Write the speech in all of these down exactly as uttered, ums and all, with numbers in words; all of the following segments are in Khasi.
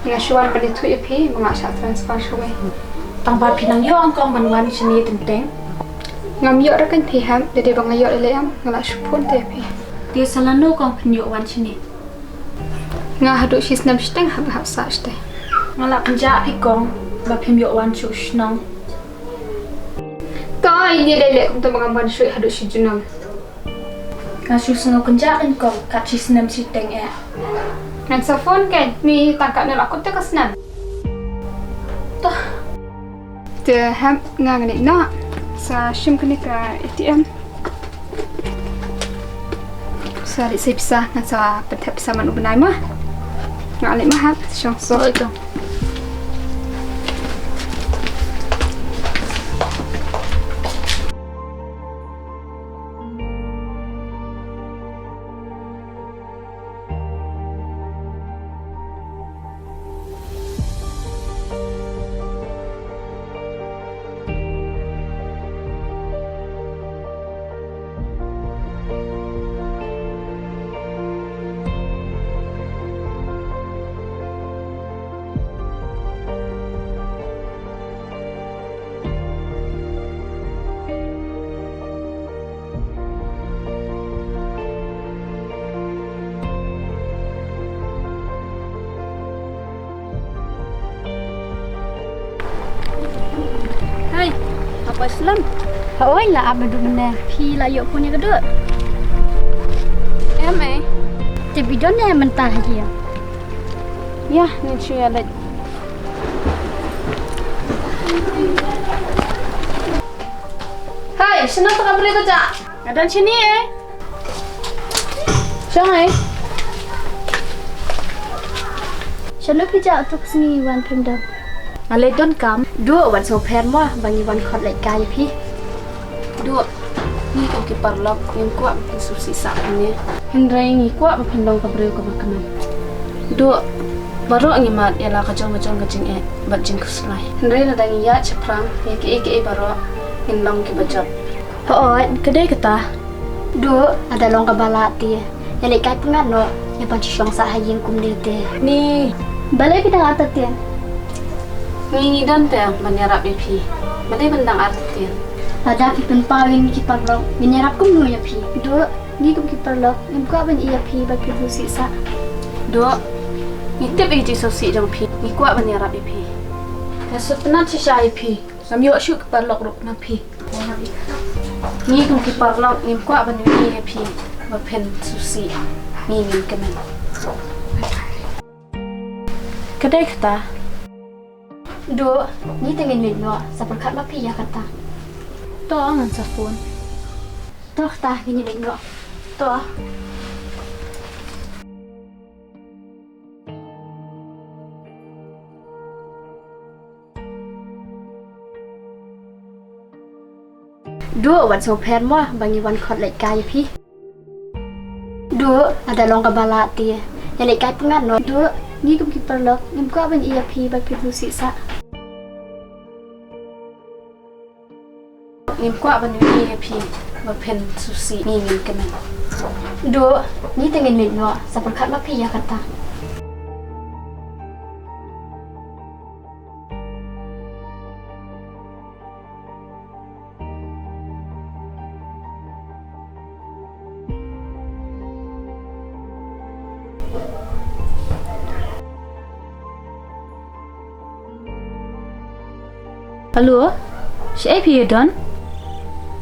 Nga shu wan ban ïathuh ïa phi ba nga shah transfer shawei. Tang ba phi nang ïoh nyngkong ban wan shane teng teng. Ngam ïoh ruh kein phi hep, da dei ba nga ïoh lei lei em, nga la shu phone te ïa phi. Te sa lano kong phin ïoh wan shane? Nga haduh shi snem shiteng hap, hap sah shatei. Nga la pynjah phi kong ba phim ïoh wan shuh shnong. To, ine lei lei kumta ba ngam wan shuh haduh shi junom. Nga shu sngew kynjah kein kong, kat shi snem shiteng eh. Ngan sa phone kein, ni tang katne la kut te ka snem. To. Te hep nga ngan leit noh, sa shim kane ka A T M. Sa leit sei pisa, ngan sa pynthep pisa man u bnai mo. Nga leit mo hep, shong so. Oi to. Hai, apa Islam? Hooid, la ap naduh mynne. Phi la ïoh phone ïa ka Duh? Em ei. Te phi don ne mynta ha ïing? Ïa, ngin shu ïa leit. Hai, shano te ka briew ka jah? Nga don shane ei. Shong ei. Shano phi jah uto ka sngi wan phim don? Nga leit don kam. Duh, wan sngewpher mo ba ngi wan khot leit kai ïa phi. Duh, ngi kum ki paralok ngim kwah ba phin sngewsih sah kumne. Hynrei ngi kwah ba phin long ka briew kaba kmen. Duh, baroh ngi mad ïa la ka jong ka jong ka jingeh bad jingkhuslai. Hynrei lada ngi ïaid shaphrang ïa kiei kiei baroh, ngin long kiba jop. Hooid, ka dei kata. Duh, lada long kaba lah te ïa leit kai pyngngad noh, ïa ban shu shong sah ha ïing kumne te. Ni. Balei phi dang artatien? Ngi, ngi don te ban ïarap ïa phi. Balei phin dang artatien? Lada phi pynpaw ïa ngi ki paralok, ngin ïarap kumno ïa phi? Duh, ngi kum ki paralok ngim kwah ban ïa phi ba phin sngewsih sah. Duh, ngi tip ïa ka jingsngewsih jong phi. Ngi kwah ban ïarap ïa phi. Nga sngewtynnat shisha ïa phi. Ngam ïoh shuh ki paralok ruh na phi. Ngi kum ki paralok ngim kwah ban ïohi ïa phi ba phin sngewsih. Ngi ngin kmen. Ka dei kata. Duh, ngi te ngin leit noh, sa pyrkhat ma phi ïa kata. To, ngan sa phone. To kata, ngin leit noh. To. Duh, wat sngewpher mo ba ngi wan khot leit kai ïa phi. Duh, lada long kaba lah te ïa leit kai pyngngad noh. Duh, ngi kum ki paralok ngim kwah ban ïa phi ba phin sngewsih sah. Ngim kwah ban ïa phi ba phin sngewsih, ngi ngin kmen. Duh, ngi te ngin leit noh, sa pyrkhat ma phi ïa kata. Hello, shaei phi ïa don?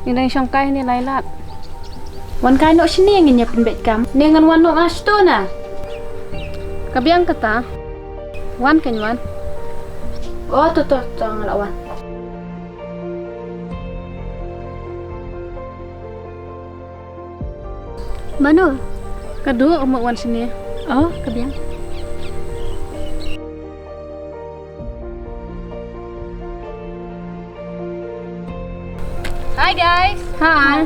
Ngi dang shong kai hangne lai lad. Wan kai noh shane, ngin ïa pynbeit kam. Ne ngan wan noh nga shto na? Ka biang kata. Wan kan wan. Oh, to to to, nga la wan. Mano? Ka Duh, ka mut wan shane. Oh, ka biang. Hi guys. Hi.